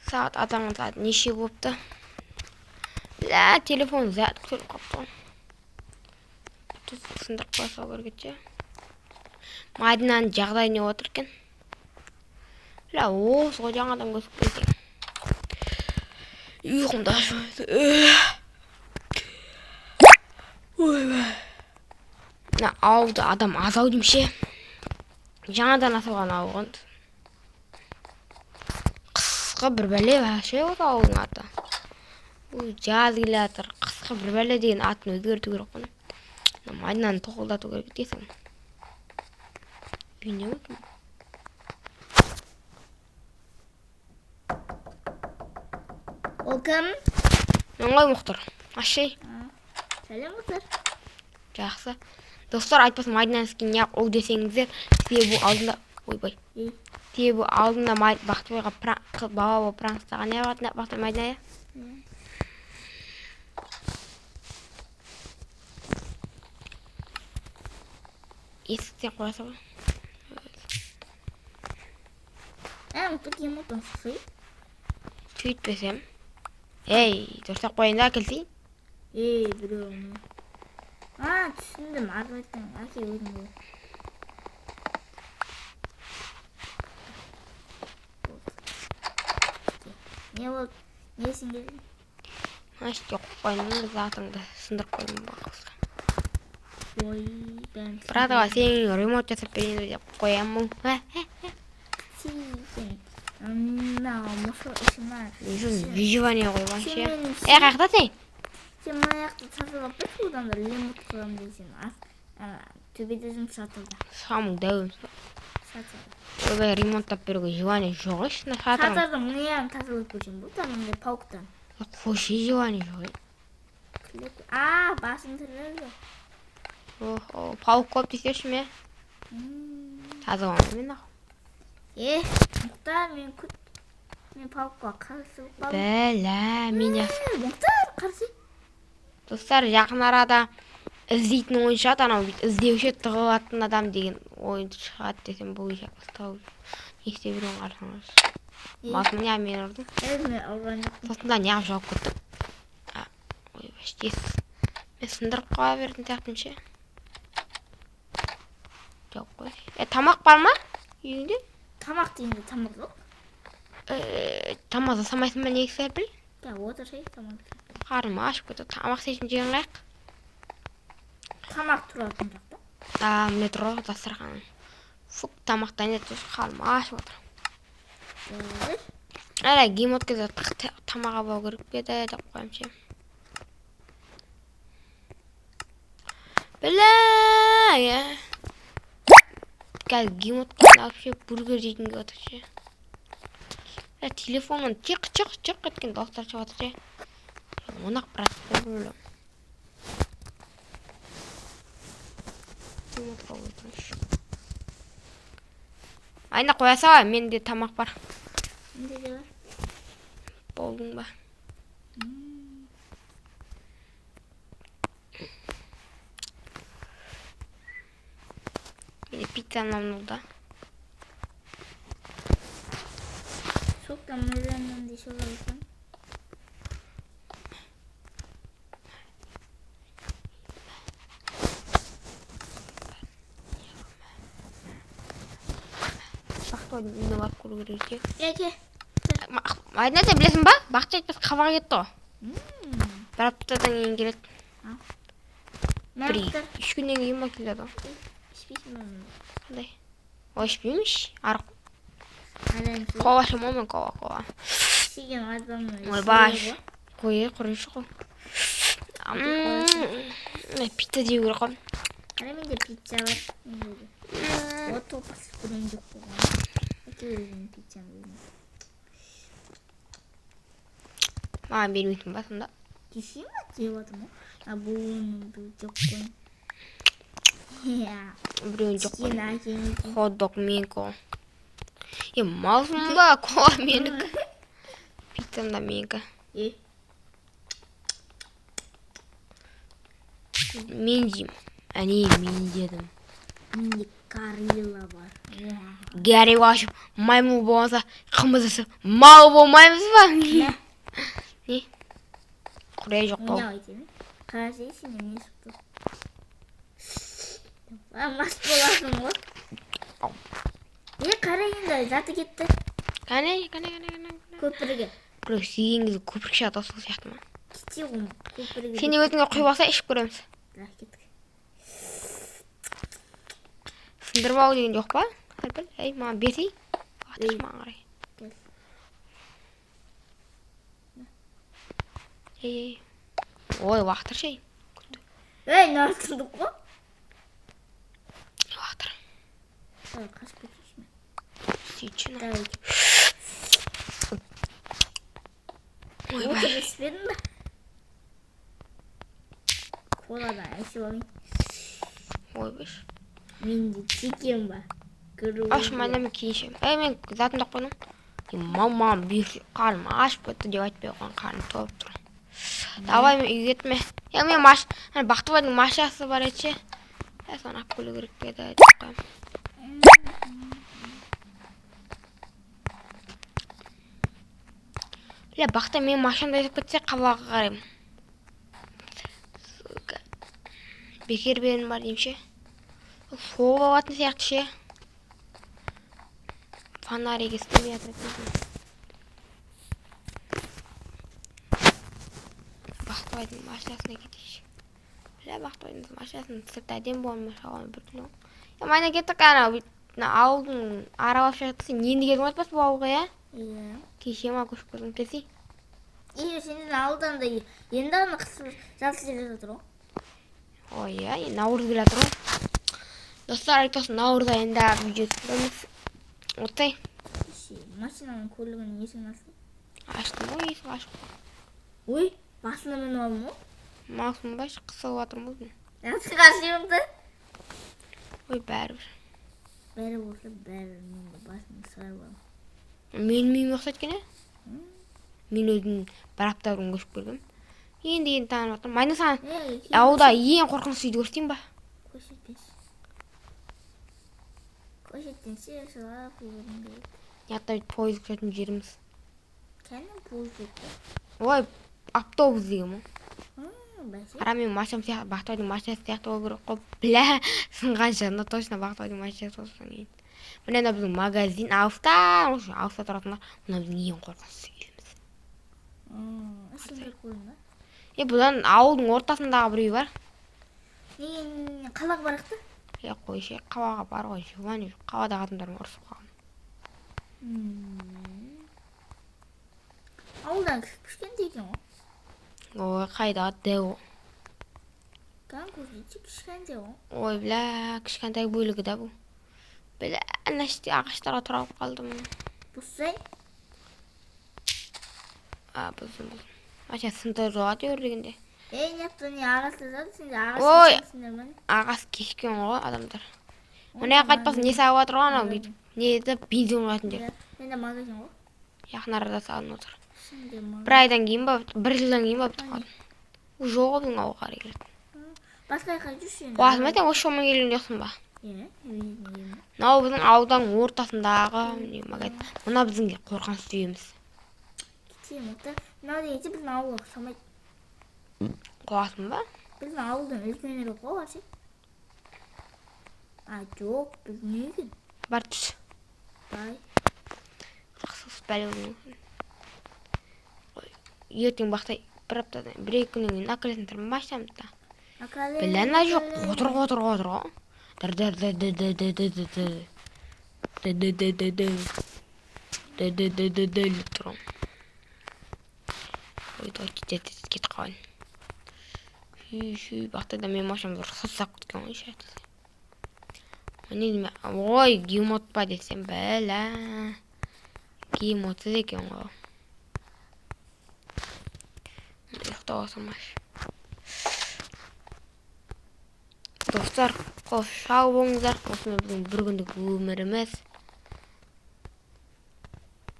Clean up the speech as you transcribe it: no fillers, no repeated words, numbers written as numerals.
Сағат адамға сағат неше болыпты? Бля, телефон заряд түсіріп қалыпты ғой. Сындырып қоя салу керек еді ше. Мадинаның жағдайы не отыр екен? Бля, осы ғой жаңадан көшіп келген. Ұйқым да ашып. Ойбай. Мына ауылда адам аз ау деймін ше. Жаңадан ашылған ауыл ғой. Қысқы бір бәле вообще осы ауылдың аты. Ой, жаз келе жатыр. Қысқы бір бәле деген атын өзгерту керек қой. Мына Мадинаны тоқылдату керек дейсің. Үйінде ме екен? Ол кім? Мен ғой, Мұхтар. Ашей. Сәлем, Мұхтар. Жақсы. Достар, айтпасын, Мадинаның скині неғып ол десеңіздер, себебі алдында, ойбай. Ей. Себебі алдында Бақтыбайға пранк, бала болып пранк жасаған, иә, Бақтыбай, Мадина, иә? Есіктен қоя сал. Ә, Мұхтар, киім отын сый. Сөйтпесем. Ей, дұрыстап қояйын да әкелсейін. Ей, біреуін. А, түсіндім, арбайттың әке өзің бол. Не болды? Не келдің? Значит, қойып қояйын да, затыңды сындырып қойдым бақылысқа. Ой, бәрін. Братова, сен ремонт жасап берейін деп қоямын. Сен. Мына мұшы ішіме. Выживание қойған ше. Сен Ей, қаяқта сен? Сен мына жақты тазалап берші, одан да ремонт қыламын дейсің. Төбеде жұмыс шатырда. Самың дәу. Шатырда. Ойбай, ремонттап беруге желание жоқ еш. Мына шатырың. Шатырды мына жағын тазалап берсең болды, мындай пауктан. Қойшы, желание жоқ. А, басым тірелді. Охо, паук көп десеші ме? Тазаламаймын мен нахуй. Е, Мұхтар, мен күт. Мен паукқа қарсы болып қалдым. Бәлә, мен Е, Мұхтар, қарсы. Достар, жақын арада іздейтін ойын шығады, анау бүйтіп іздеуші тығылатын адам деген ойын шығады десем, бұл ұстау не істеп жүрген қарасаңыз. Е, Басыма неғып мен ұрдым? Е, мен ұрған жоқпын. Сосын да неғып жауып кеттім? А, ойбай, тез. Мен сындырып қоя беретін сияқтымын ше. Жауып қой. Е, тамақ бар ма үйіңде? Тамақ дегенде тамақ жоқ. Э, тамақ жасамайсың ба негізі, Сәрпіл? Я, отыршы, тамақ. Қарным ашып кетті. Тамақ істейтін жерің қаяқ? Тамақ тұратын жақта. А, міне тұр ғой дастархан. Фук, тамақ дайындап тұршы, қарным ашып отыр. Әлі геймод кезде тамақ алу керек пе еді деп қоямын ше. Бля, иә. Қазір геймод вообще бургер жейтін келіп отыр ше. Ә, телефоннан чық чық чық еткен дауыстар шығып жатыр ше. Он ақ брат бөлім. Айна, қоя сал, менде тамақ бар. Менде де бар. Болдың ба? Менде пицца мынау да. Соктан мынадан десе алсам. Бақтыбайдың үйіне барып көру керек ше. Әке. Айна, сен білесің ба? Бақытжан айтпас қабаға кетті ғой. Бір аптадан кейін келеді. Мен Бір Мұхтар, 3 күннен кейін ба келеді ғой. Ішпейсің ба? Қандай? Ой, ішпеймін. Арақ. Адам Кола ішемін ғой мен, кола, кола. Ішеген адамның Ойбай. Қой, құрышы ғой. Пицца жеу керек қой. Ана, менде пицца бар. Менде де. О, топас біреуін жеп қойған. Әке, өзімнің пиццам өзім. Маған бермейсің ба сонда? Кеше ма жеп жатырмын ғой. А, бұны бір жеп қойдым. Иә. Біреуін жеп Сен қойдым. әкең. Хот дог менікі ғой. Е, малсың ба? Кола менікі. Пиццам да менікі. Е, Мен жеймін. Әне, мен жедім. Мен де. Горилла бар. Горилла ашып, маймыл болмаса, қымыз ішіп, мал болмаймыз ба? Мә. Не? Құдай жоқ Ойнап па? айтайын. Қарасай, сенен не шықты? А, мас боласың ғой. Е, қара енді, заты кетті. Кәне, кәне, кәне, кәне. Көпірге. Біреу сүйген кезде көпірік шығады сол сияқты ма? Кете ғой, көпірге. Сен де өзіңе құйып алса, ішіп көреміз. Да, кеттік. Сындырып алу деген жоқ па? Сәл-пәл. Ей, маған берсей. Атыршы маған қарай. Кел. Ей, ей. Ой, лақтыршы, ей. Ей, мынау қой. Лақтыр. Ой, қашып кетейінші мен. Сөйтші. На. Давай. Ойбай. Отырып ішпедің ба? Коладан ішіп алайын. Ойбай. Менде текем бар. Аш, майна, мен кейін ішемін. Ей, мен затымды алып қойдым. Е, мамам бұйырса, қарным ашып кетті деп айтпай қойған, қарным толып тұр. Давай, мен үйге кеттім. Е, мен ана Бақтыбайдың машинасы бар еді ше. Е, соны алып келу керек пе еді деп қоямын. Бля, Бақтай менің машинамды айдап кетсе, қалаға қараймын. Сука. Бекер берін бар деймін ше. Соғып алатын сияқты ше. Фонарик істемей жатыр екен. Бақтыбайдың машинасына кетейінші. Бля, Бақтыбайдың машинасының сырты әдемі болмай қалған бір түрлі. Е, майна, кеттік ана мына ауылдың аралап шығады. Сен енді келдің ғой бұл ауылға, иә? Иә. Кеше ма көшіп келдің, келсей. Е, сенің ауылдан да енді ғана қыс жаз келе жатыр ғой. Ой, иә, енді наурыз келе жатыр ғой. Достар, айтпақшы, наурыз айында видео түсіреміз. Отай. Ше, машинаның көлігінің есігін аштың. Аштым ғой, есік ашық. Ой, басына мініп алдым ғой. Маусым ба, қысылып жатырмын ғой. Асыға шығымды. Ой, бәрібір. Бәрі болса бәрі, мен де басымды шығарып аламын. Менің үйіме ұқсайды екен, иә? Мен өзім бір апта бұрын көшіп келгенмін. Енді енді танып жатырмын. Майна, саған Ей, ауылда ең қорқынышты үйді көрсетейін ба? Көрсетпес. Көрсеттіңше, жылап өлгім келеді. Мына жақта бүйтіп пойыз күтетін жеріміз. Кәні пойыз кетті. Ой, автобус деген ғой. Бәсе. Қара, менің машинам сияқты, Бақтыбайдың машинасы сияқты болу керек қой. Бля, сынған шығар, точно Бақтыбайдың машинасы болсын кейін. Міне, мына біздің магазин алыста, осы алыста тұратындар. Мына біздің ең қорқынышты еліміз. Сындырып қойдың ба? Е, бұдан ауылдың ортасындағы бір үй бар. Неге қалаға барайық та? Е, қойшы, қалаға бар ғой, желание жоқ. Қаладағы адамдармен ұрысып қалған. Ауылдан кішкентай екен ғой. Ой, қайдағы дәу. Кәні көрсетші, кішкентай ғой. Ой, бля, кішкентай бөлігі да бұл. Бля, ана жерде ағаштарға тұра алып қалдым. Бұзсай. А, бұздым, бұздым. Машина сындырып алады өр дегенде. Ей, не жақта не ағаш жатыр, сендер ағаш Ой. кесесіңдер ме? Ағаш кескен ғой адамдар. Мына жаққа айтпақшы, не салып жатыр ғой анау бүйтіп. Не еді, бензин құятын жер. Иә, менде магазин ғой. Жақын арада салынып отыр. Ішінде магазин. Бір айдан кейін ба, бір жылдан кейін ба бітіп қалды. Жоқ ғой біздің ауылға қарай келетін. Басқа жаққа жүрші енді. Қуасың ба, сен осы жолмен келген жоқсың ба? Иә, мен. Мынау біздің ауылдың ортасындағы не магазин. Мына біздің қорқынышты үйіміз. Кетемін да. Мынау дегенше біздің ауылға ұқсамайды. Қуасың ба? Біздің ауылдан үлкенірек қой вообще. А, жоқ, біздің үй екен. Бар, түс. Бай. Қысылыс бәле болуы мүмкін. Ой, ертең Бақтай бір аптадан, бір екі күннен кейін әкелесіңдер машинамды да. Акале. Бля, ана жоқ, қотыр қотыр қотыр ғой. Дыр дыр дыр дыр дыр дыр дыр дыр дыр. Дыр дыр дыр дыр дыр. Дыр дыр дыр дыр дыр деп тұр ғой. Ой, давай тез тез кетіп қалайын. Шүй, шүй, Бақтайда менің машинам бір сылсап кеткен ғой, ше. Міне, ой, геймод па десем, бля. Геймодсыз екен ғой. Ұйықтап алсам аш. Достар, қош, сау болыңыздар. Осымен біздің бір күндік өміріміз.